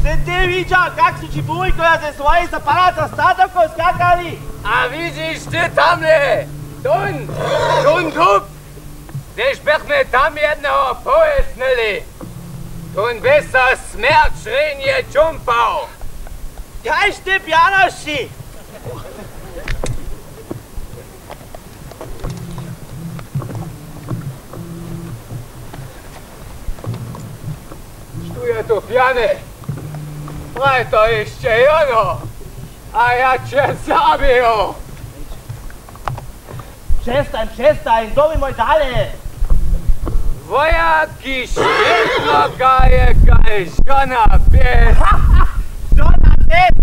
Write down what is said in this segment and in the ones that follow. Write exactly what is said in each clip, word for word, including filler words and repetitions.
Sy ty widźał, kak su ći bubojkoja ze swojich zapalaca statokow skakali? A widźiš ty tamle, tón, tón dup, hdyž bychmy tam jedneho powjesnyli, tón by so smjerć rjenje čumpał. Kaž ty pjanoši! Štó je to pjane? Praj to hišće jóno, a ja će zabiju! Přestań, přestań, dowimoj dale! Wojak, kiž jednoka je kaž žona pjez. Žona pjez!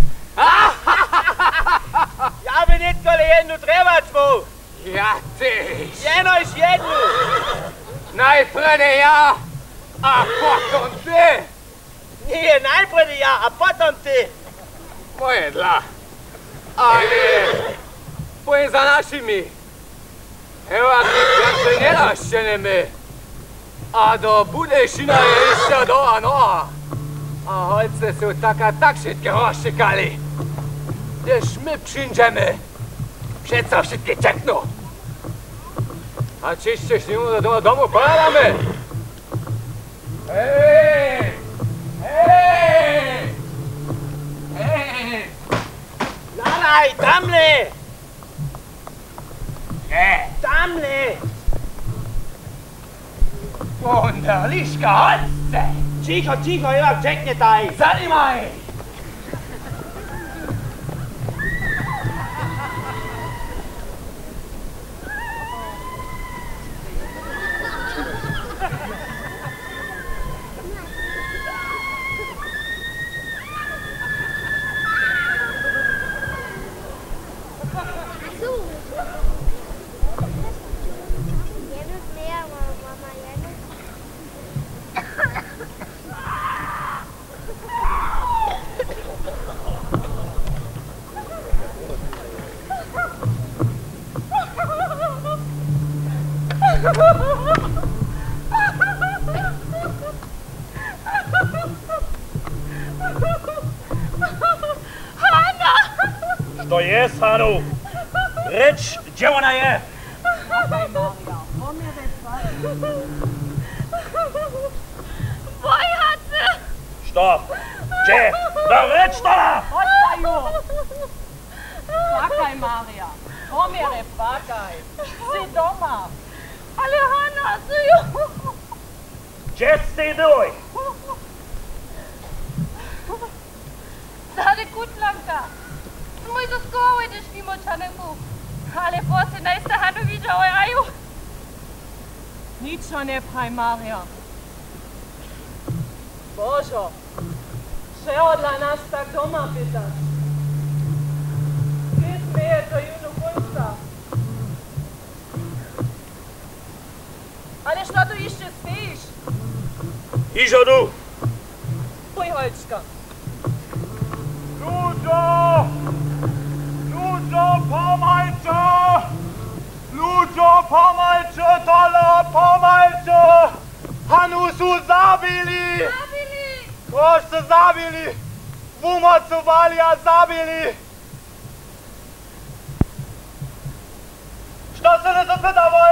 Ja by nětko le jednu trjebaćował. Ja tež. Jenož jednu. Najprjedy ja, a potom ty. Ně, najprjedy ja, a potom ty. Moje dla. Ale pojń za našimi. Ewa, ty pjace njedašćenjemy. A do Budyšina je hišće doła noha. A holcy su tak a tak wšitke rozšikali. Hdyž my přińdźemy, přeco wšitke ćeknu. A čišće šnjemu do domu pohladamy. Hej! Hej! Hej! Hladaj, tamle! Nje. Tamle! Wunderliška, holce! Ćicho, ćicho, jo, dźeknjetaj! Zanimaj! Hana! Što je z Hanu? Rěč, hdźe wona je? Čakaj, Marja, pomjerje płaci. Wójhacy! Što? Hdźe? No rěč to! Pušćaj ju! Płakaj, Marja, pomjerje płakaj. Sy doma. Ale Hana, sy ju... Hdźe sy, doj? Stary kutlanka, mój so schował, hdyž mimo čaneku. Ale prosy, najsty Hanu widźał, a ju. Ničo njepraj, Marja. Božo, čehodla nas tak doma pytaš? Ty směje to jónu kónca. Ale što tu hišće stejiš? Hižo du! Pój, holčka. Ludźo! Ludźo, pomhajće! Ludźo, pomhajće, tole, pomhajće! Hanu su zabili! Zabili! Proš su zabili! Wumocowali a zabili! Što sy njejsu pytała?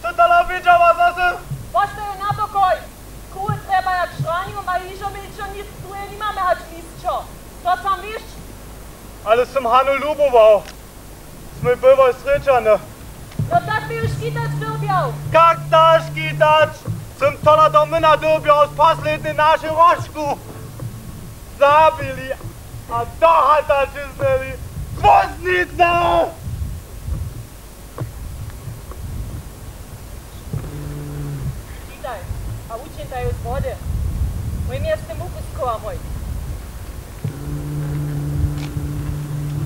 Sy tola widźała, zo sy... Postajej na pokoj! Kruwy trjeba jak šranju, a hižo my hičo nic druhe nimamy hač lisćo. To sam wěsć. Ale sym Hanu lubował. Smój byłoj srěčany. No tak by ju škitać dyrbjał. Kak da škitać? Sym tola do młyna dyrbjał z poslednjej našej róžku. Zabili a do hata ćisnyli. Złóznica! Witaj, a wučińtaj ju z wody. Mój mjeztny muku schowamoj.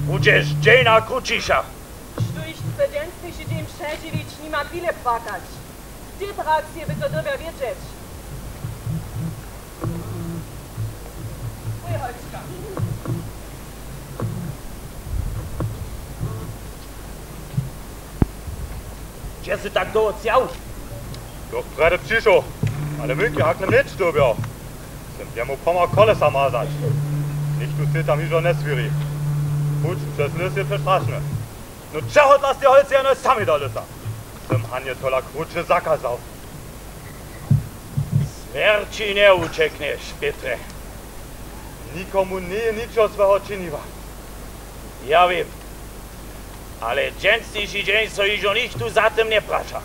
Budźeš dźejna krućiša. Štóž Za dźensniši dźeń přežiwić nima chwile płakać. Tež bratři by to dyrbja wědźeć. Wój, holčka. Hdźe sy tak dołho třěhał? Doch prjedy přišoł, ale wójk je hak na mječ dyrbjał. Sym jemu pomhał kolesa mazać. Nichtó sej tam hižo njeswěri. Puć přez lěs je přestrašny. No čehodla stej holcy jeno sami do lěsa? Sym Hanje tola kruće zakazał. Smjerći njewućeknješ, Pětrje. Nikomu njeje ničo złeho činiła. Ja wěm. Ale dźensniši dźeń so hižo nichtó za tym njepraša.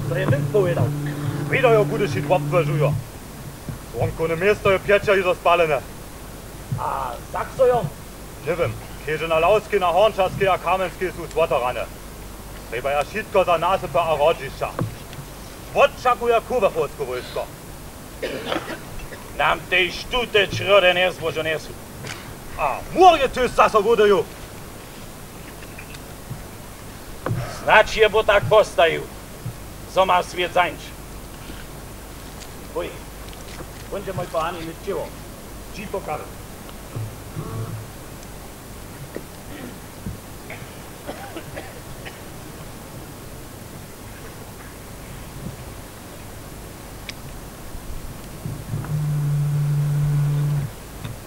To je wón powědał. Wědojo Budyšin wobłožujo. Zwonkownje město je pjećer hižo spalene. A Saksojo? Njewěm, kež na Lawskej, na Hornčarskej a Kamjenskej su złoto rane. Trjebaja wšitko za nasypy a hrodźišća. Wočakuja Kuberchowske wójsko. Nam tež tute črjódy njezbožo njesu. A mur je tež zaso wodyju. Snadź je Bóh tak postajił, zo ma swět zańć. Wój, póńdźemoj po Haniny ćěło. Ći pokažu.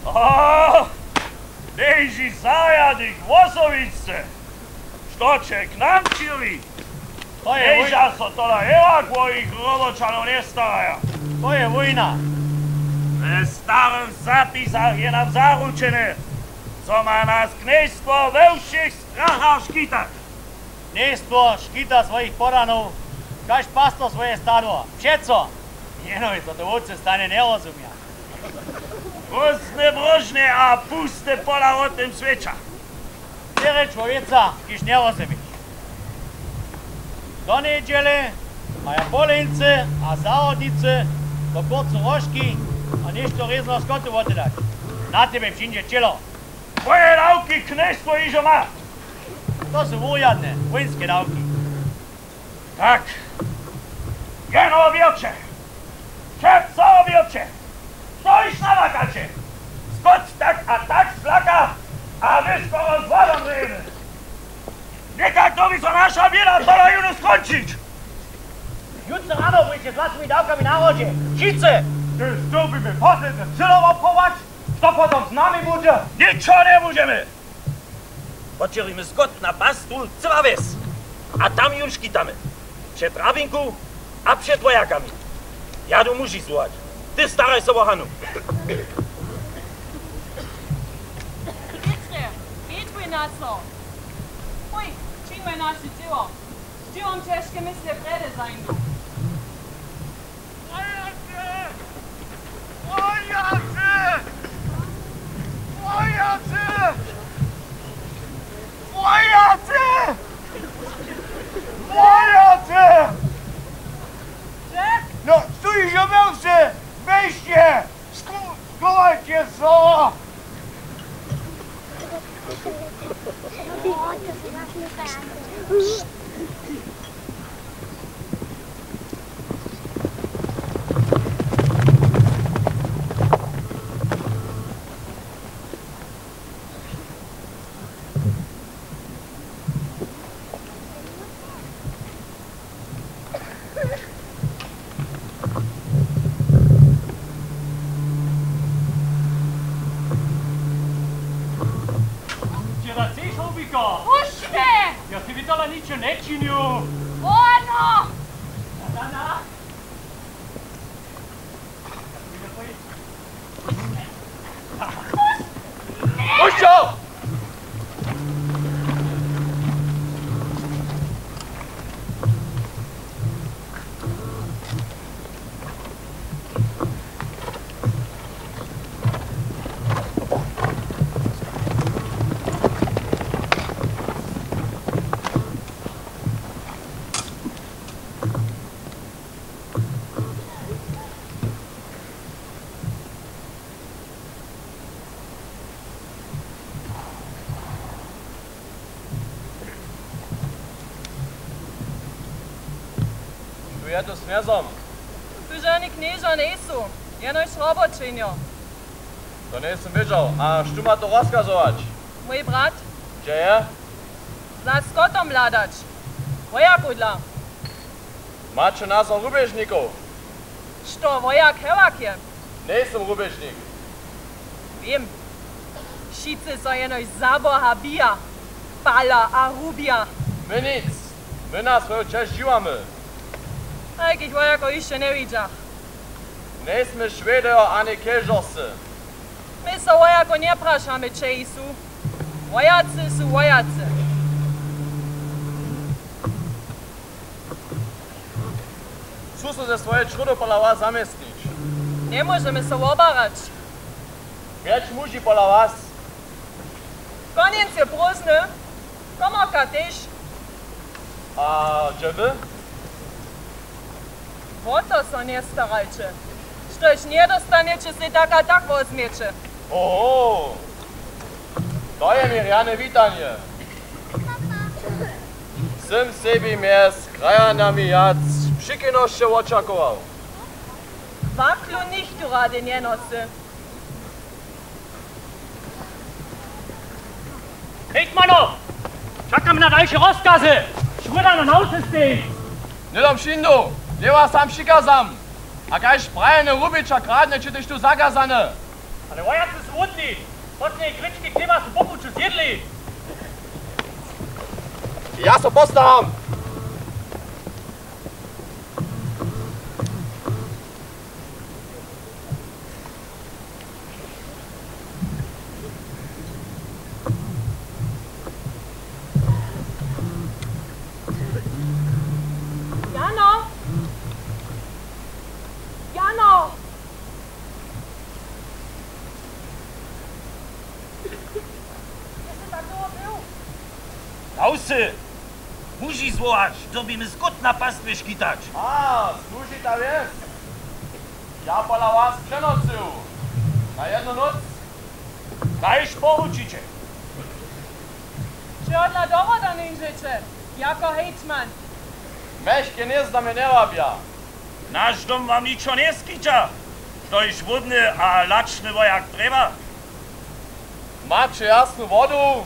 O, leži zajadych wosowičce. Što će k nam ćěli? To je wój- Leža so tola hewak wo jich roboćanow njestaraja. To je wójna. We starych zapisach je nam zaručene, zo ma nas knježstwo we wšěch strachach škitać. Knježstwo škita swojich podanow, kaž pastor swoje stado. Přeco, jenož zo to wowcy stanje njerozumja. Prózdne bróžnje a puste pola wo tym swěća. Wěrjeć wo wěcach, kiž njerozumiš. Do njedźele maja poleńcy a zahrodnicy po kórcu róžki a něšto rězneho skotu wotedać. Na tebje přińdźe ćělo. Twoje dawki knježstwo hižo ma. To su wurjadne wójnske dawki. Tak. Jeno wěrće. Wšak so wěrće. Što hišće namakaće? Skot tak a tak flaka a my skoro z wodom rějemy. Někak to by so naša běda tola jónu skónčić. Jutře rano budźeće z wjacymi dawkami na hrodźe. Wšitcy! Hdyž dyrbimy poslednje sylo wobchować, što potom z nami budźe? Ničo njemóžemy! Poćěhujmy skot na pastwu cyła wjes. A tam jón škitamy. Před hrabinku a před wojakami. Ja du muži zwołać. Ty staraj so wo Hanu. Pětrje, wědźbuj na so. Hoj, přińdź naše dźěło. Dźěłom ćežke mysle prjedy zańdu. Wojacy! Wojacy! Wojacy! Wojacy! Wojacy! No, stój, žo mjełsy! Weźcie! Scho-, schowajcie so! Dźe za chceš, hołbiko? Pušć mje! Ja tebi tola ničo nječinju. Ono! Na, na, na. Je to z knjezom? Tu žani knježa njejsu, jenož roboćenjo. To njejsym wědźał. A štó ma to rozkazować? Mój brat. Hdźe je? Za skotom hladać. Wojakudla. Maće nazwom rubježnikow? Što, wojak hewak je? Njejsym rubježnik. Wěm. Wšitcy so jenož za Boha bija, pala a rubja. My nic. My na swoju ćež dźiwamy. Tajkich wojakow hišće njewidźach. Njejsmy Šwedjo ani Kelžorscy. My so wojako njeprašamy, čeji su. Wojacy su wojacy. Chcu so ze swojej črjódu pola was zamjestnić. Njemóžemy so wobarać. Pjeć muži pola was. Konjec je prózdny. Komorka tež. A hdźe wy? Wo to so njestarajće. Štož njedostanjeće, sej tak a tak wozmjeće. Oho, to je mi rjane witanje. Sym sebi mjez krajanami wjac přichilnosće wočakował. Waklu nichtó rady njenosy. Hejtmano! Čakamy na dalše rozkazy! Škóda na nawce steji! Hnydom wšindźu, dźěła sam přikazam. A kaž prajene rubić a kradnje, či tež tu zakazane. Ale wojacy su hłódni! Poslednje klěčki chlěba su po puću zjědli! Ja so postaram! Jano! Jano! Jesi tak dołho był? Dał sy! Muži zwołać, dyrbimy skót na pastwje škitać. A, słuži ta wjes. Ja pola was přenocył. Na jednu nóc. Kaž poručiće. Čehodla do Hroda njeńdźeće, jako hejtman? Mjech knjez do mje njewabja. Naš dom wam ničo njeskića, štož hłódny a lačny wojak trjeba. Maće jasnu wodu?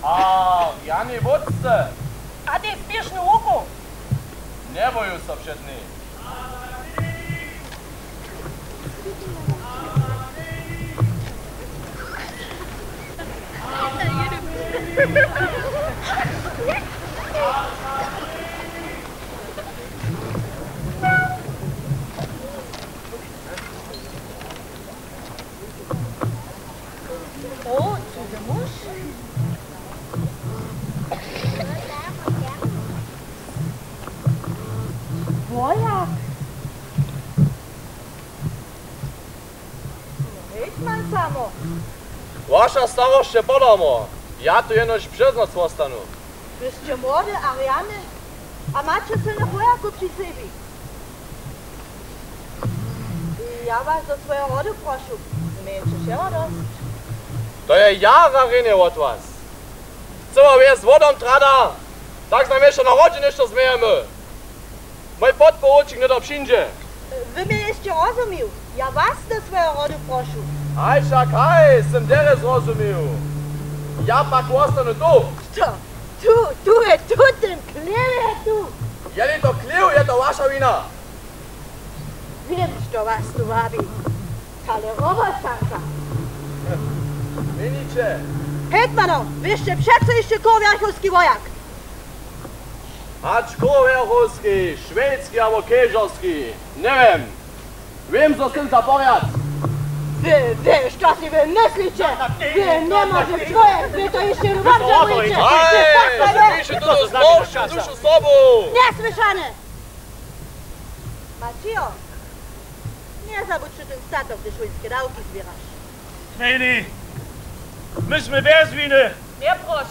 A rjane wótce? A tež spěšnu ruku? Njeboju so před njej. O, cudzy muž. Wojak. Hejtman samo. Waša starosć je podamo. Ja tu jenož přez noc wostanu. Wy sće młody a rjany a maće sylne wojakow při sebi. Ja was do swojeho hrodu prošu, wy mějeće wšeho dosć. To je jara rjenje wot was. Chcyła wjest wodom trada, tak znajmjenša na hrodźe něšto změjemy. Mój podporučik hnydom přińdźe. Wy mje jěsće rozumił. Ja was do swojeho hrodu prošu. Haj wšak haj, sym derje zrozumił. Ja pak wostanu tu. Što? Tu, tu je, tu ten chlěw je tu. Je-li to chlěw, je to waša wina. Wěm, što was tu wabi. Tale roboćanka. Měniće. Hejtmano, wy sće přeco hišće kurowjerchowski wojak. Hač kurowjerchowski, šwedski abo kelžerski, njewěm. Wěm, zo sym za porjad. Wy, wy, što si wy mysliće? Wy njemóže čłowjek, wy to hišće jednu wobdźělujće. Haj, wy piše tu znowu dušu sobu. Njesłyšane. Maćijo, njezabudź tu ten statok, hdyž wójnske dawki zběraš. Nejni, my smy bjez winy. Njeproš.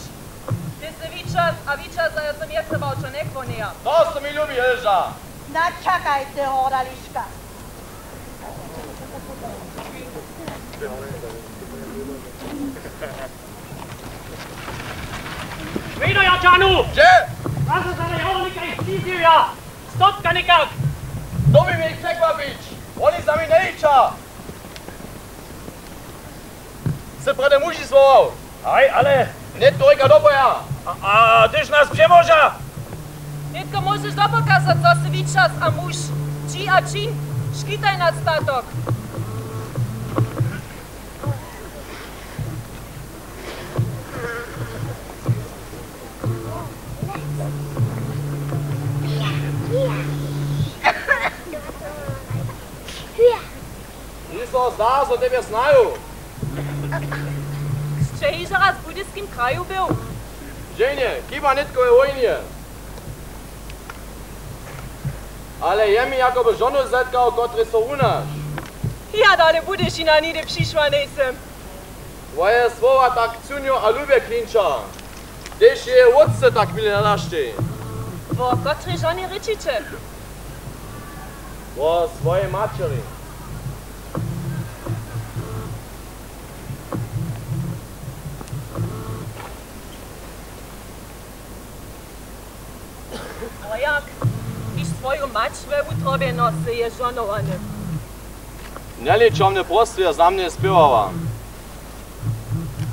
Ty sy wičaz a wičaza, ja so njetrjebał, čo njekłonjeja. To so mi lubi, Hilža. Načakajte, horda liška. Wejdo, ja dźanu! Hdźe? Razem za jawornika jich přizjewja! Sto Janikak! Dyrbimy jich překwapić! Woni za mi njehića! Sy prjedy muži zwołał? Haj, ale... Nětko rěka do boja! A, a hdyž nas přemoža? Nětko móžeš dopokazać, zo sy wičas a muž. Dźi a čiń, škitaj na statok. Mi so zda, zo tebje znaju. Sće hižo raz w budyskim kraju był? Ženje, chiba nětko we wójnje. Ale je mi jakoby žonu zetkał, kotrej so runaš. Ja dale Budyšina nihdy přišła njejsym. Twoje słowa tak cunjo a lubje klinča. Tež jeje wótce tak mile nadašćej. Wo kotrej žonje rěčiće? Wo swojej maćeri. Wojak, kiž swoju mać we wutrobje nosy, je žonowany. Njeličomne próstwje za mnje spěwała.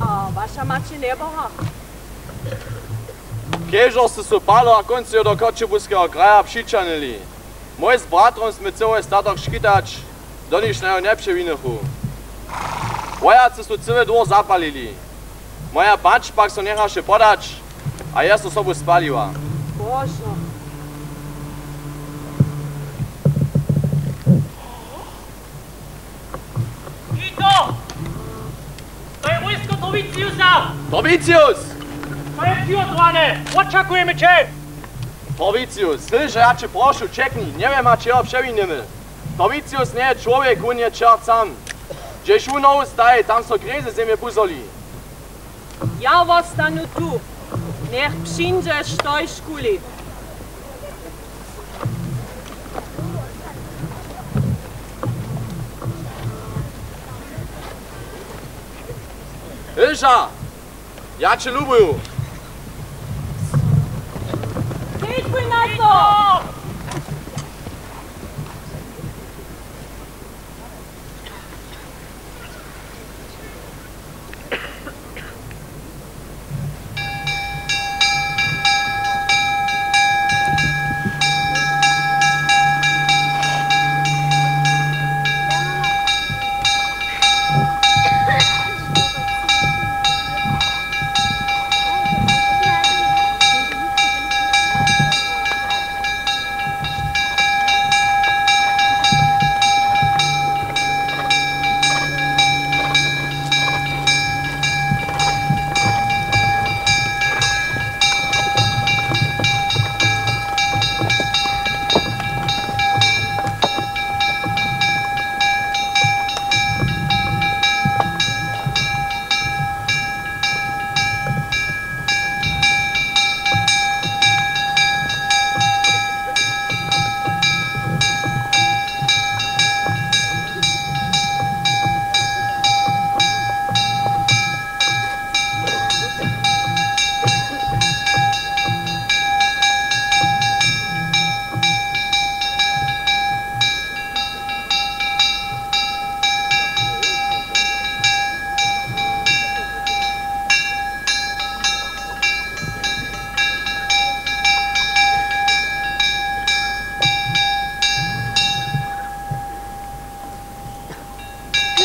A waša mać je njeboha? Kežo sće su palo a kóncejo do Choćebuskeho kraja přićahnili. Mój z bratrom smy cyły statok škitać, doniž naju njepřewinychu. Wojacy su cyły dwór zapalili. Moja mać pak so njechaše podać a je so sobu spaliła. Božo. Tito! To je wójsko Torwiciusa! Torwicius! To je přihotowane! Wočakujemy će! Torwicius, słyš, ja će prošu, ćekni, njewěma, čeho přewinymy. Torwicius njeje čłowjek, wón je čert sam. Hdźež wón nohu staji, tam so grězy zemje puzoli. Ja wostanu tu. Njech přińdźe, štož kuli. Ilža, ja će lubuju. Dźěkuj na to!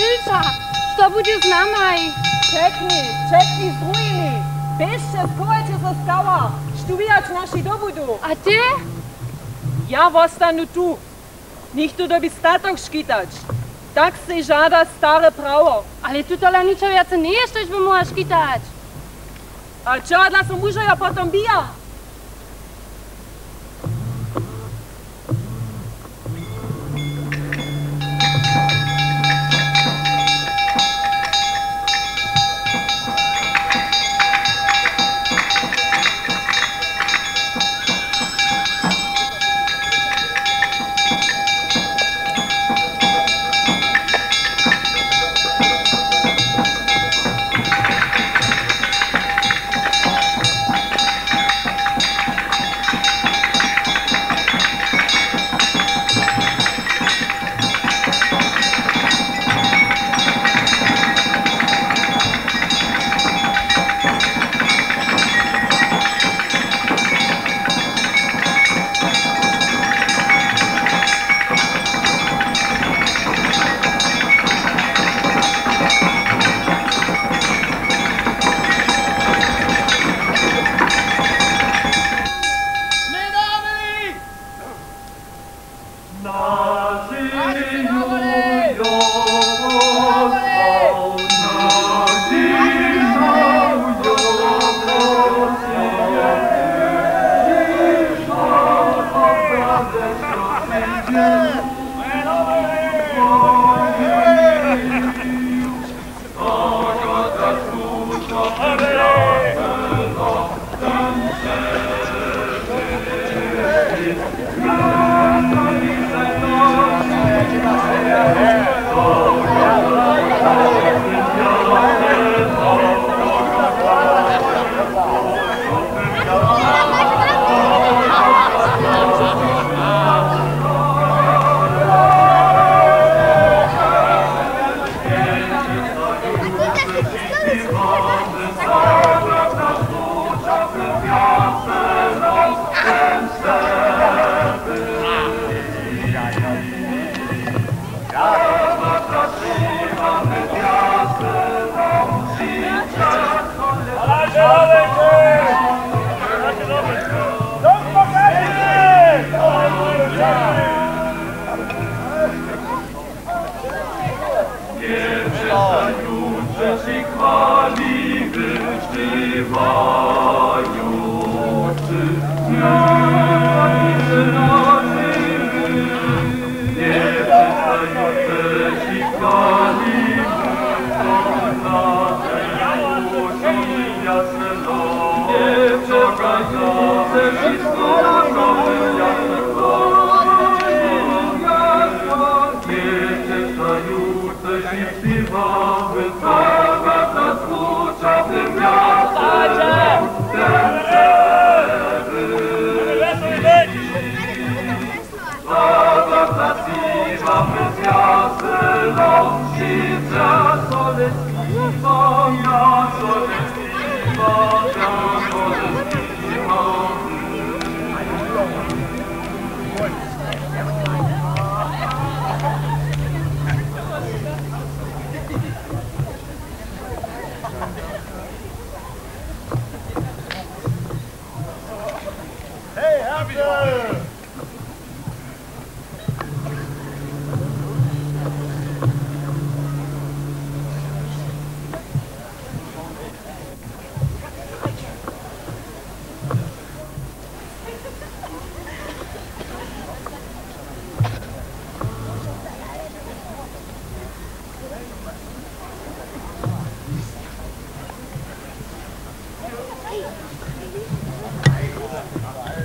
Ilža, što budźe z namaj? Ćekni, ćekni z druhimi. Běžće, schowajće so skała, štó wějać naši dobudu. A ty? Ja wostanu tu. Něchtó dyrbi statok škitać. Tak sej žada stare prawo. Ale tu tola ničo wjace njeje, štož by móhła škitać. A čehodla so mužojo potom bija?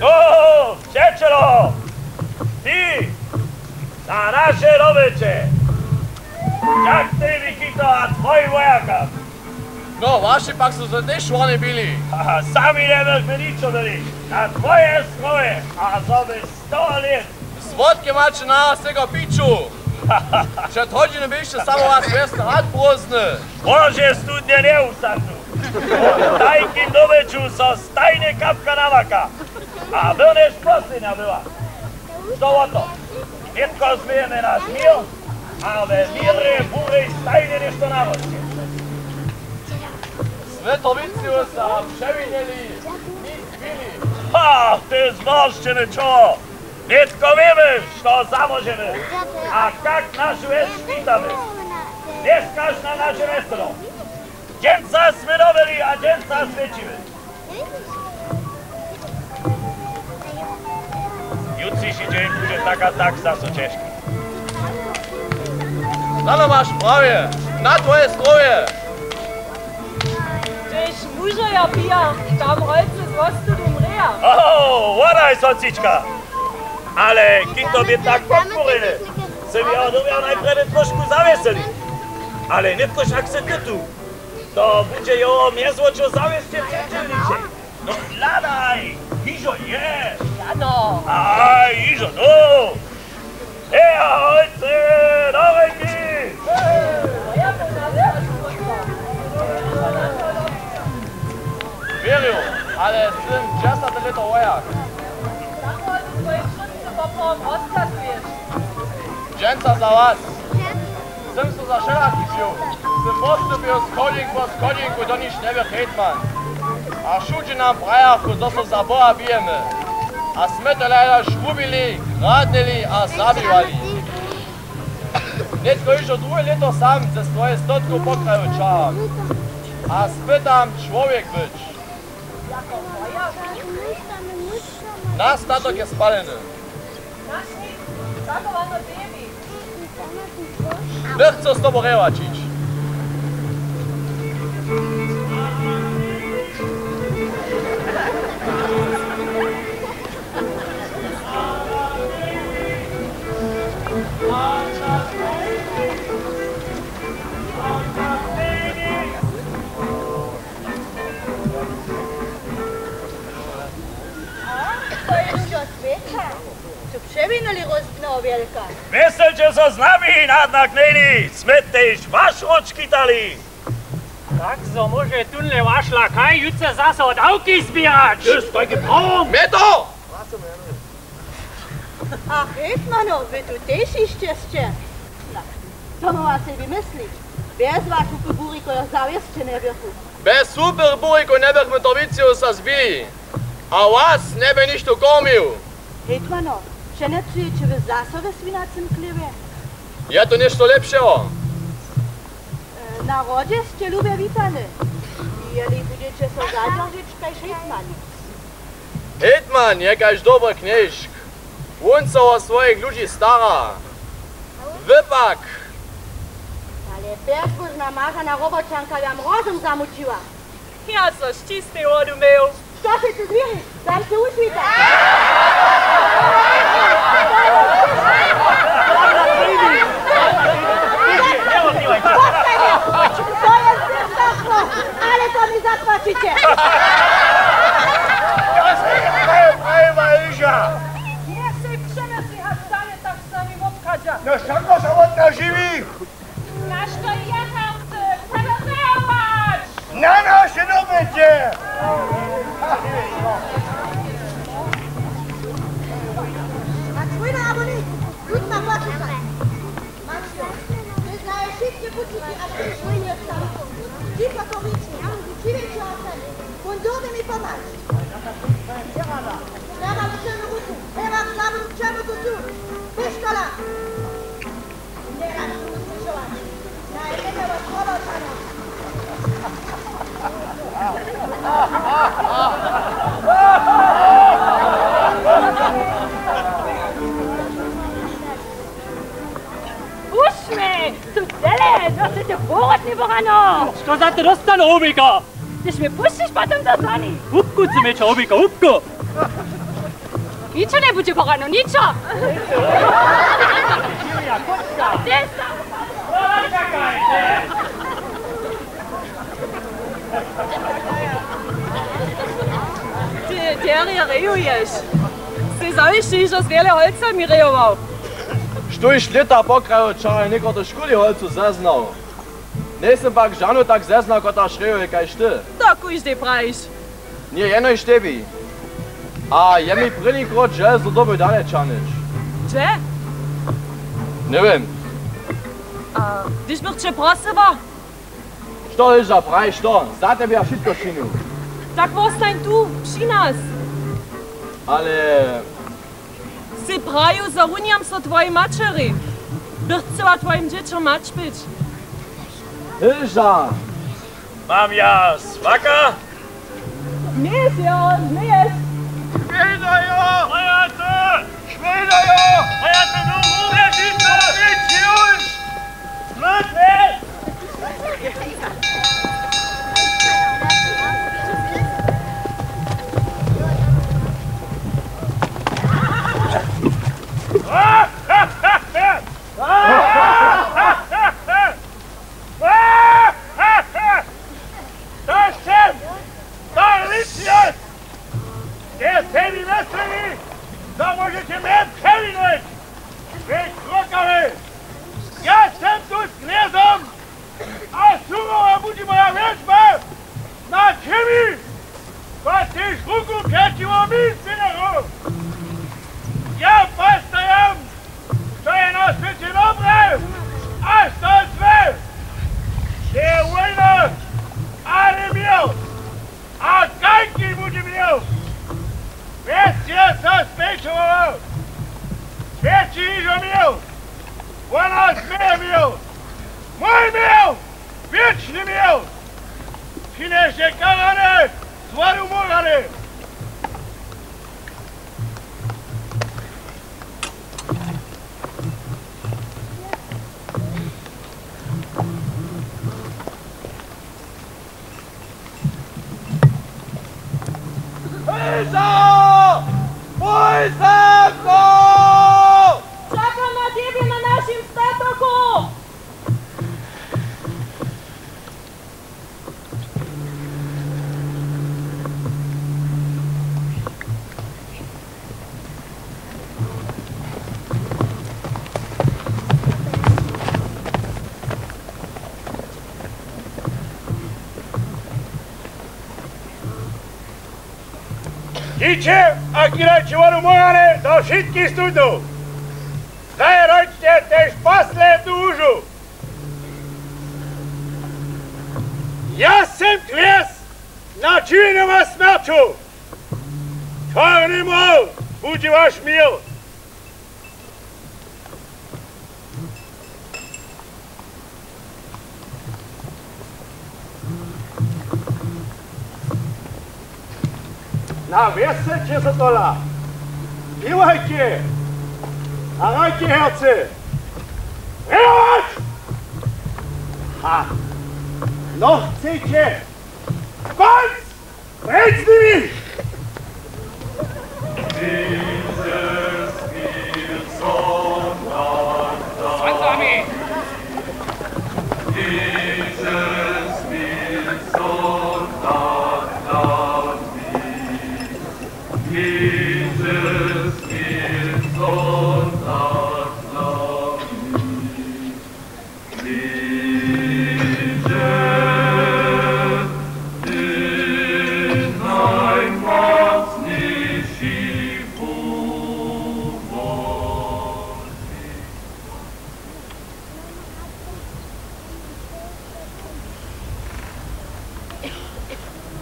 No, přećelo! Ty! Na naše dobyće! Jak tebi, Kito, a twojim wojakam? No, waši pak su so tež warni byli. Haha, sami njebychmy ničo byli. Na twoje stroje a zo by sto lět. Zwotke maće na nas tego piću? Před hodźinu běše samo was wjesny had prózdny. Bože, studnje njewusadnu. Tajkim dobyću so stajnje kapka namaka. A byrnješ poslednja była. Što wo to? Nětko změjemy naš měr, a we měrje burej stajnje něšto narosće. Smy to wicy sa přewinjeli, nic bili. Ha, ty zmoršćeny čoho! Nětko wěmy, što zamóžemy a kak našu wjes škitamy. Njeskaž nam naše mjesto. Dźensa smy dobyli a dźensa swěćimy. Jutřiši dźeń budźe tak a tak zaso ćežki. Snano maš prawje, na twoje zdrowje! Tež mužo ja pija, tam holcy z wostudu mrěja. Oho, wodaj, sąsička! Ale kiž to bě tak podpurjene, sym jeho dyrbjał najprjedy trošku zawjeselić. Ale nětko wšak sy ty tu. To budźe jeho mjezwočo zawěsće přećelniće. No hladaj, hižo je. Ano. Aj, hižo, no. Hej, ahojce, do rěki. Wěrju, ale sym dźesate lěto wojak. Dźensa za was. Sym so za wšelakich wził. Sym postupił z chodźinku, z chodźinku, doniž njebě hejtman. A wšudźe nam prajachu, zo so za Boha bijemy. A smy to hlada žrubili, kradnyli a zabiwali. Nětko hižo druhe lěto sam ze swojej stotku po kraju ćaham. A spytam čłowjek być. Naš statok je spaleny. Njechtó z tobu rěwaćić. A, to je hižo swěća. Su přewinuli Rózbneho wjelka. Myslće so z nami, nadna knejli, smy tež waš ród škitali. Tak zo móže tónle waš lakaj jutře zaso dawki zběrać. Ješ, tajki prom! Mje to! A hejtmano, wy tu tež hišće sće. Na, to móhła sebi myslić. Bjez wašu burikow zawěsće njebychu. Bez super burikow njebychmy to wicy sa zbili. A was njebě nichtó kormił. Hejtmano, přenjećujeće wy zaso we swinacym chlěbje? Je to něšto lěpšeho? E, Na hrodźe sće lubje witany. Jeli budźeće so zadźeržić kaž hejtman. Hejtman je kaž dobry knježk. Wón so wo swojich ludźi stara. Wy pak. Ale bjezbóžna mažana roboćanka wam rozum zamućiła. Ja so z čistej wodu myju. Što sće tu zwěrić? Dam sće wušwitać. To je zběrstwo, ale to mi zapłaćiće. Hej, hej, Maryša! Njež sej přeměši, hač stanje tak sami wobchadźa. No, wšako so wot nas žiwi. Na što jěchał ty? Chcemy wołać! Na naše dobyće! A čłójna abo nic, jutro płaćića. Maćo, ty znaješ wšitke pućiki, a ty šwójnje wstał. Ti pokorničnik, ti wětši ostanje. Wón dyrbi mi pomhać. Dawam k čemu ruku, hewam, dawam k čemu tu tu. Pištola! Pušć mje! Ty dele, to sy ty poród njebórano! Što za to dóstanu, hubika? Hdyž mje pušćiš, potom to zhoni. Hubku, co mje će hubika, hubku! Ničo njebudźe porano, ničo! Ty derje rejuješ. Sej zawišći hižo z wjele holcami rejował. Štóž lěta po kraju wčera někotre škuli holcu zeznał. Njejsym pak žanu tak zeznał, kotraž rejuje kaž ty. To kóždej prajiš. Ně jenož tebi. A je mi prěni krot žel zo doby dale ćahnyć. Hdźe? Njewěm. A hdyž bych će prosyła? Što hižo prajiš to? Za tebje ja wšitko činił. Tak wostań tu, při nas. Ale Sej praju, zarunjam so twojej maćeri. Bych chcyła twojim dźěćom mać być. Hyža! Mam ja swaka? Měješ jo, měješ. Šwejda jo! Wojacy! Šwejda jo! Wojacy, no, no, no, no, no, no, no, no, To sym! To je Lucius! Te sej mi myslili, zo móžeće mje přewinjeć! Wy krokawy! Ja sym tu z knjezom! A surowa budźe moja wjesba na třěmi, kotřiž ruku přećiwo mi spěnjachu. Ja postajam, što je na swěće dobre a što złe. Njeje wójna, ale měr. A kajki budźe měł? Wjesće so spjećował. Swěći hižo měł. Wona změje měł. Mój měł! Wěčny měł! Přinješe karane z wodu morane! Wójzo! Wójzako! Čakam na tebje na našim statoku! Hiće a kidajće wodu morane do wšitkich studnjow. Zajedajće tež poslednu łužu. Ja sym twěs nad žiwjenjom a smjerću. Čorny mor budźe waš měr. A wjeselće so tola, piwajće a hrajće hercy. Rejować! Ha! No chceće! Końc! Preč z nimi!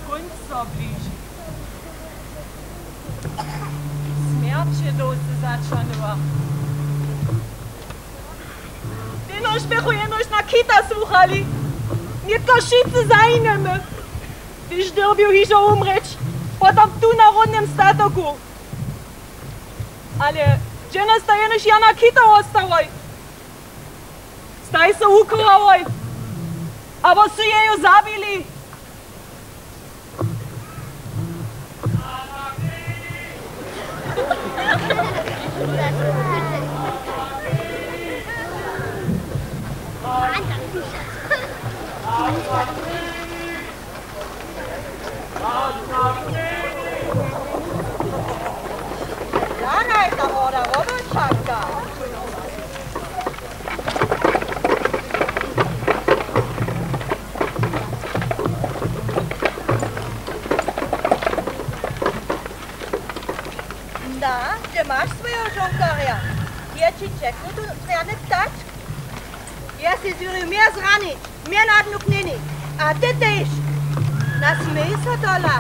Kónc so bliži. Smjerć je dosć zaćahnyła. Jenož běchu jenož na kita słuchali, nětko wšitcy zahiniemy. Hdyž dyrbju hižo umrěć, potom tu na runnym statoku. Ale dźensa jenož Jana Kita wostałoj. Staj so wuchowałoj, abo su jeju zabili. Zaraj ta horda Robertšaka. Da, hdźe maš swojeho žonkarja? Je ći ćekł tu rjany ptać? Ja sej zwěrił mje zranić, mje nadnuk něni. A ty tež. Nasměj so tola.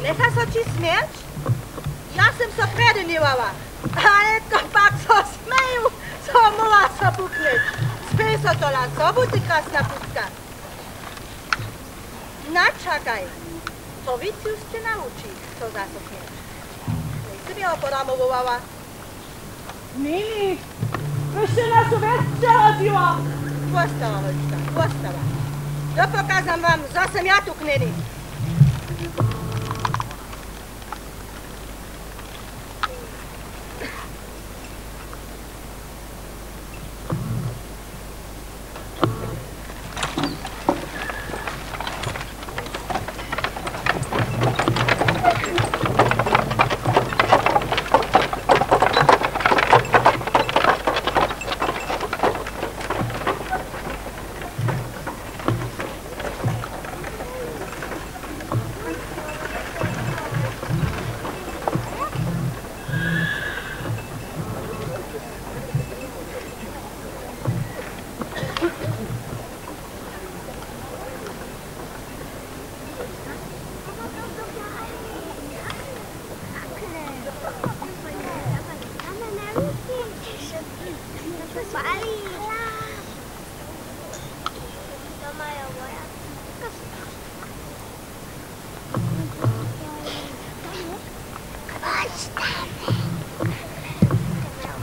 Njecha so ći směć? Ja sym so prjedy měłała. A nětko pak so směju, so móhła so puknyć. Smej so tola sobu, ty krasna putka. Načakaj, to wěc już će nawuči, co zaso směć. Njejsym jeho podamołowała. Nini, byš ty našu wěc přehodźiła. Postawa, holčka, postawa. Dopokazam wam, zo sym ja tu k nini.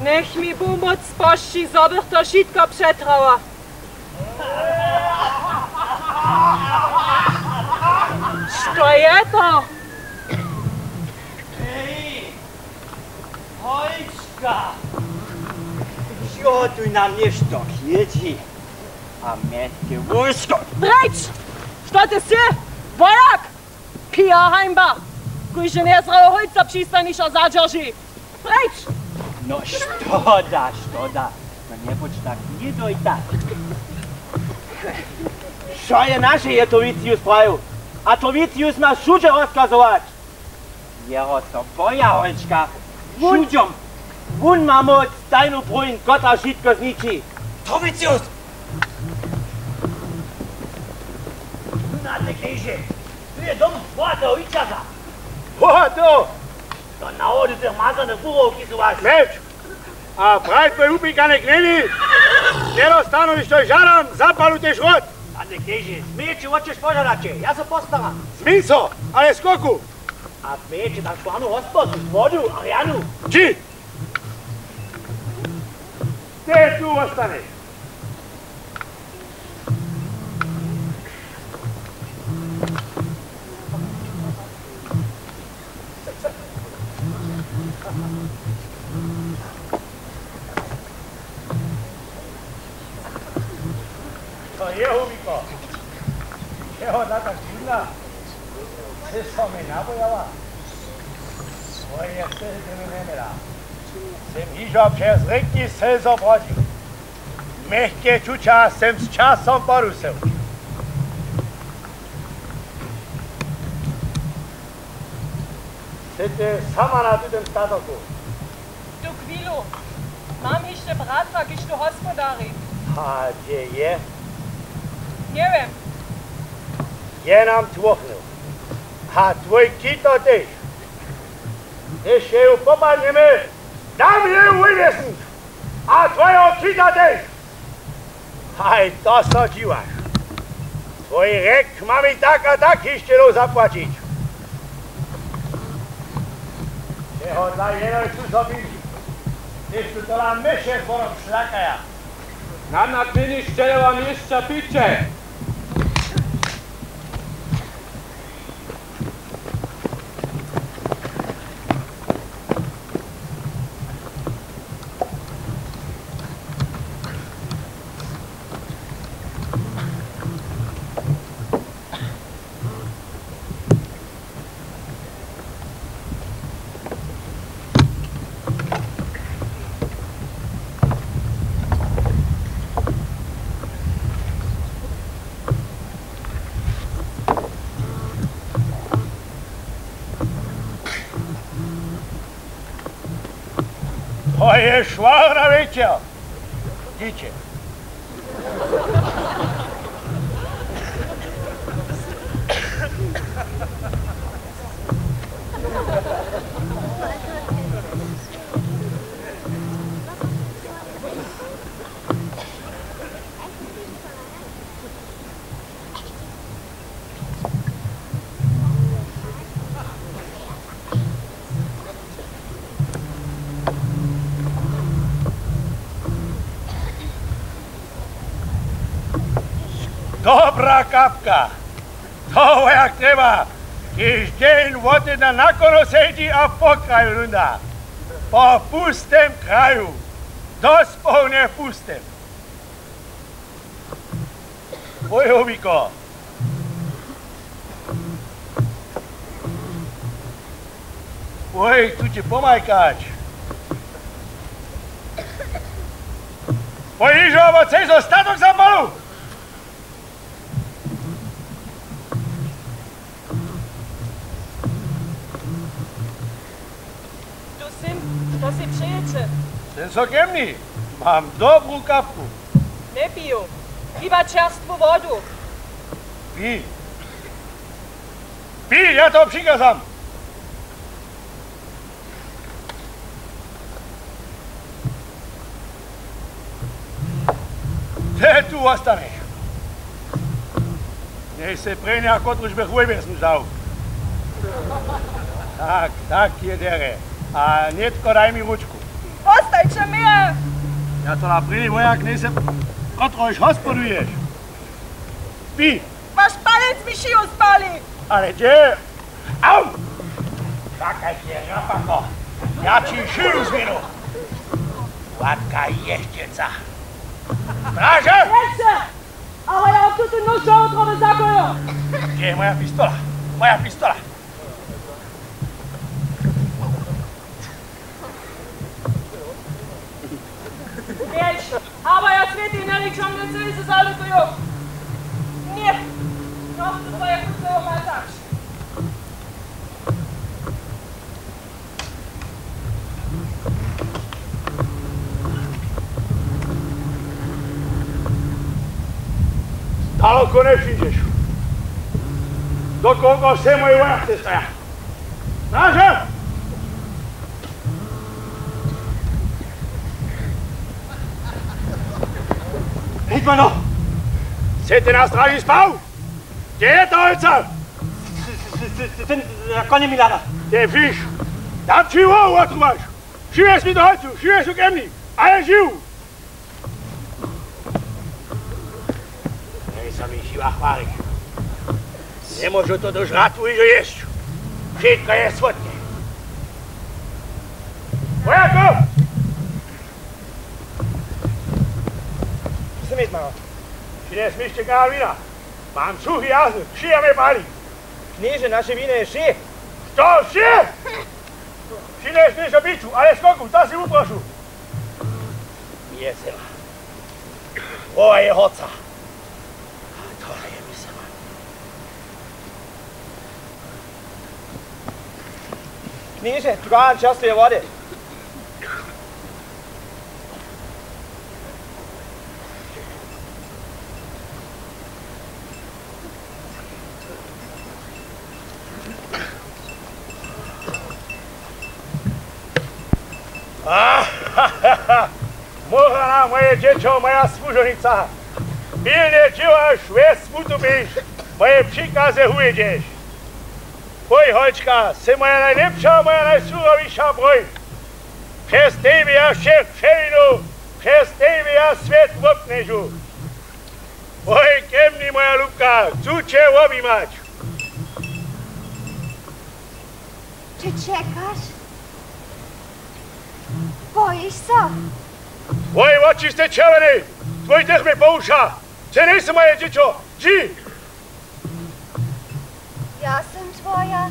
Njech mi Bóh móc spožči, zo bych to wšitko přetrała. Što je to? Hej, holčka, přihotuj nam něšto k jědźi a mjetke wójsko. Preč! Što ty sy? Wojak! Pija hańba! Kóždy njezdrawy hólc so při stanišću zadźerži. Preč! No što da, što da? No njebudź tak, njejdoj tak. Wšo je naše, je to Wicijus prajił. A to Wicijus ma wšudźe rozkazować. Jeho so boja, holčka. Wón, wšudźom. Wón ma móc, tajnu próń, kotra wšitko zniči. To Wicijus! Na te knježe, tu je dom bohateho Wićaza. Bohateho! To nawodu tych mazanych burow, ki su waš. Mjeć! A praj twój wupikany knjeni, njedostanu, hišćo žadam, zapalu tež rot. A te knježe, smjeće, wo čež požadaće, ja so postaram. Zmiń so, ale skoku. A mějeće tam šwarnu hospodu, wodu a rjanu. Ći! Ty tu wostaneš. To je, Hubiko. Jeho taka dźiwna. Sy so mi nabojała. Twoje wtedy by mi njeměla. Sym hižo přez rěki slzo brodźił. Měchke čuća sym z časom podusył. Sy ty sama na tutym statoku? Tu chwilu. Mam hišće bratra, kiž tu hospodari. A hdźe je? Njewěm. Je nam tłuchnył. A twój kito tež. Tež je ju popadnjemy, dam je ju wujwjesnyć. A twojeho kita tež. Haj, to so dźiwaš. Twój rjek ma mi tak a tak hišće doł zapłaćić. Čehodla jenož tu so bili? Tež tu tola myše z wodom šlakaja. Nam na klinišće dała měsća piće. To je šwarna wječer. Dźiće. Dobra kapka. To wojak trjeba, kiž dźeń wotydna na konu sedźi a po kraju lunda. Po pustym kraju. Dospołnje pustym. Wójowiko. Wój, chcu će pomajkać. Wój, hižo, abo chceš so statok zapalił? Tu sym, to sej přejeće. Sej so ke mni, mam dobru kapku. Njepiju, hiba čerstwu wodu. Pij. Pij, ja to přikazam. Ty tu wostaneš. Njejsej prěnja, kotruž bych wójbjesnu wzał. Tak, tak je derje. A nětko daj mi ručku. Postajće mje! Ja to na prěni wójak njejsem, kotruž hospoduješ. Pij. Waš palec mi šiju spali! Ale hdźe? Au! Čakaj, ty rapako! Ja ći šiju změnu! Łatka ješćelca! Straže! Rěče! Ale ja wam tutu nóž do wutroby zakoju! Hdźe je moja pistola? Moja pistola! Wěš, abo ja swětej njeričam, da se zalutuju. Ně, no, to twoje chutne opatać. Daloko njepřińdźeš. Dokelž sej mój wójak stoja. Straže! Hetmano! Sej ty na straži spał? Hdźe je ta holca? Ty, ty, ty, ty, na konie mi hlada. Ty fiš, dam ći hłowu wotrubaš. Přinjes mi do holcu, přinjes ju ke mni, ale žiwu. Njejsam mi žiwa chwarić. Njemóžu to do žratwu hižo jěsć. Wšitko je słódke. Wojako! Přinjes mi hišće kar wina. Mam suchi jazyk, přija mje pali. Knježe, naše wino je wšě. Što wšě? Přinjesć něšto piću, ale skoku, to sej wuprošu. Mjezela. Wo je horca. A tola je mjezela. Knježe, tu dam čerstweje wody. Ahahaha! Móhana, moje dźěćo, moja słužownica! Pilnje dźěłaj, wjesmu tu běž, moje přikazy hubjedźeš. Pój, holčka, sy moja najlěpša, moja najsurowiša broń. Přez tebje ja wšě přewinu, přez tebje ja swět wobknježu. Pój ke mni, moja lubka, chcu će wobjimać. Ći čekaš? Bojiš so? Twoje woči su čerwjene, twój dych mje połuša. Ty njejsy moje dźěćo, dźi! Ja sym twoja.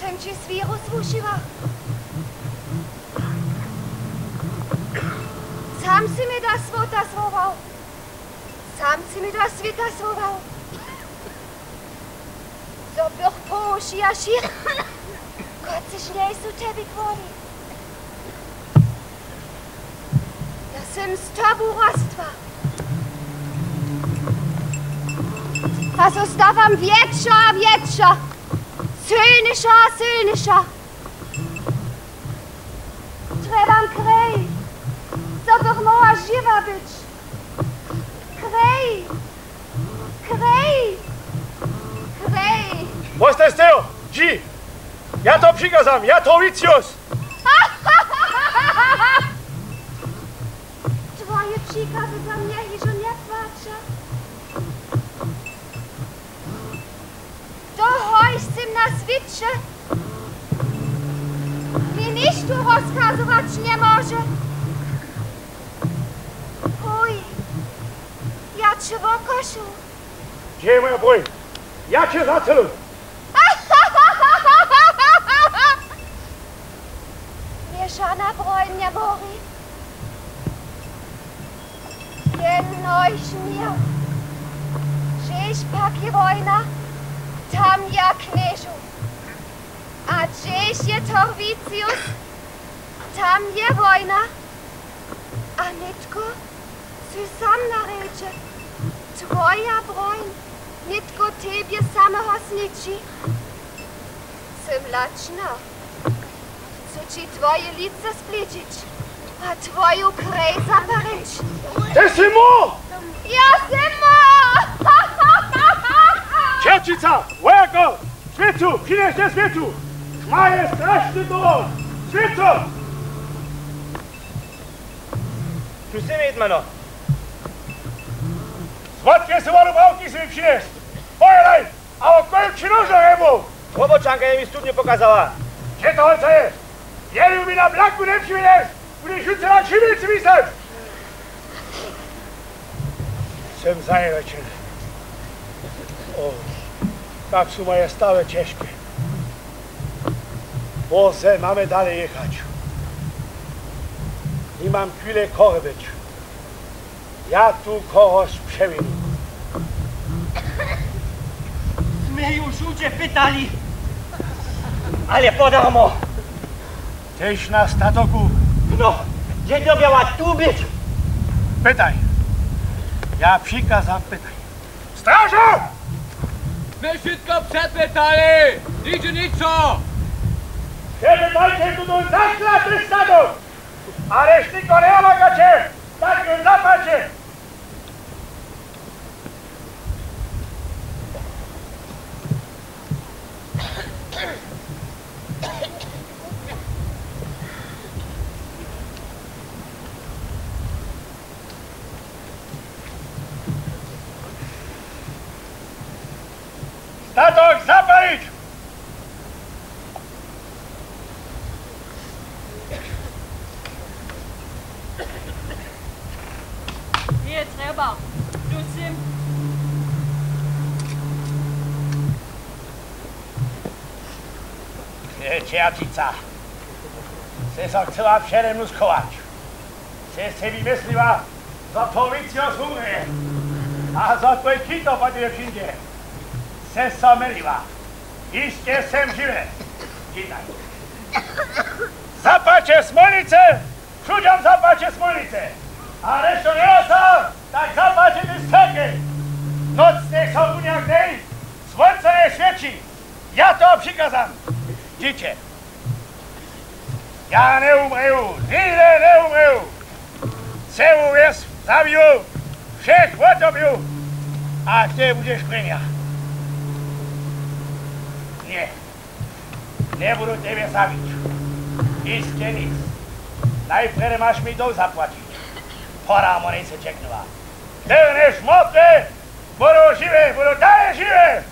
Sym ći swěru słužiła. Sam sy mje do swota słował. Sam sy mje do swěta słował. Zo bych połožiła wšěch, kotřiž njejsu tebi kwoli. Ja sym z tobu rostła. A so stawam wjetša a wjetša, sylniša a sylniša. Trjebam krej, zo bych móhła žiwa być. Krej! Krej! Krej! Wostaj stejo! Dźi! Ja to přikazam! Ja to Wicius! Twoje přikazy za mnje hižo njepłaća. Dohoj sym na swěće. Mi nichtó rozkazować njemóže. Pój, ja će wokošu. Hdźe je moja broń? Ja će zacylu. Mje žana broń njemóri. Jen nož měł. Hdźež pak je wójna, tam ja knježu. A hdźež je Torwicius, tam je wójna. A nětko sy sam na rjedźe. Twoja broń nětko tebje sameho sniči. Sym lačna. Chcu ći twoje lico splědźić a twoju krej zaparić. Ty sy mór! Ja sym mór! Čerćica, wojako, swěcu, přinješte swěcu! Tma je strašny to! Swěcu! Tu sy mi, hetmano. Słódke sy wodu brawki sy mi přinjesć! Pojedaj! Abo kóždy nožo je mu! Robočanka je mi studnju pokazała. Hdźe to holca je? Jeli mi na blaku njepřiwjedeš, budeš jutře na Křiwilcy wiset! Sym zajedoćeny. O, kak su moje stawy ćežke. Boze, mamy dale jěchać. Nimam chwile chory być. Ja tu kogož přewinu. Smy ju wšudźe pytali, ale podarmo. Tež na statoku. No, hdźe dyrbjała tu być? Pytaj. Ja přikazam, pytaj. Stražo! Smy wšitko přepytali, nihdźe ničo. Přepytajće tutón zaklati statok. Ale štyko njewamakaće, tak jo zapłaće. Statok zapalić! Njeje trjeba, dusim. Čerćica, sće so chcyła přede mnu schować. Sće sebi mysliła, zo to wěc jo słuhuje a zo twój kito po tebje přińdźe. Sće so myliła. Hišće sym žiwy. Čitaj. Zapłaće smólnicy! Wšudźom zapłaće smólnicy! A něšto njeda so, tak zapłaće tež cyrkej! Noc njech so runja k dej, słónco njech swěći! Ja to přikazam! Dźěće! Ja njewumrěju, nihdy njewumrěju. Cełu wjes zabiju, wšěch wotopju. A ty budźeš prěnja. Ně, njebudu tebje zabić. Hišće nic. Najprjedy maš mi dołh zapłaćić. Podarmo njejsy ćeknyła. Ty nješ mortwy, budu žiwy, budu dale žiwy.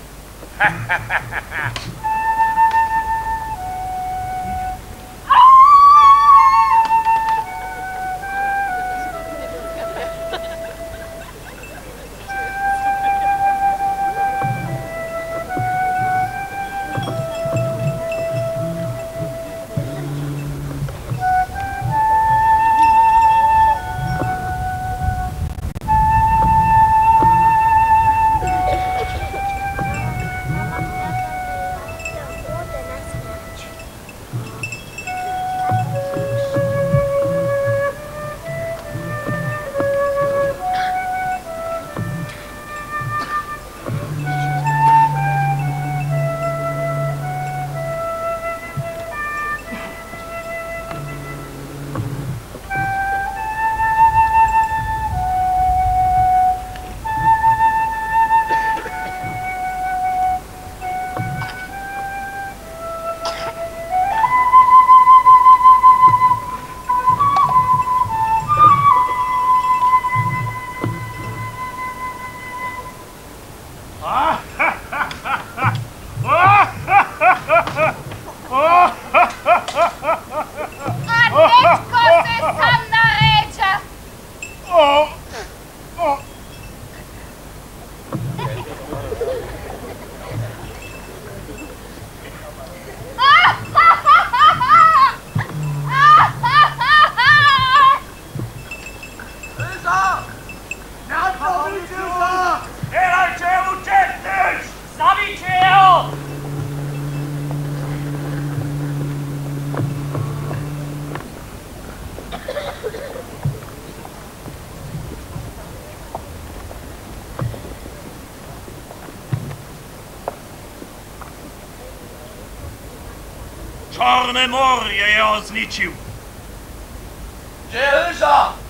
A težko sej sam narěča. Hejza! Nadpowicy za! Dźělajće, ućeknyć! Zabijće jeho! Čorne morje jeho zničił. Dźe je Hejza?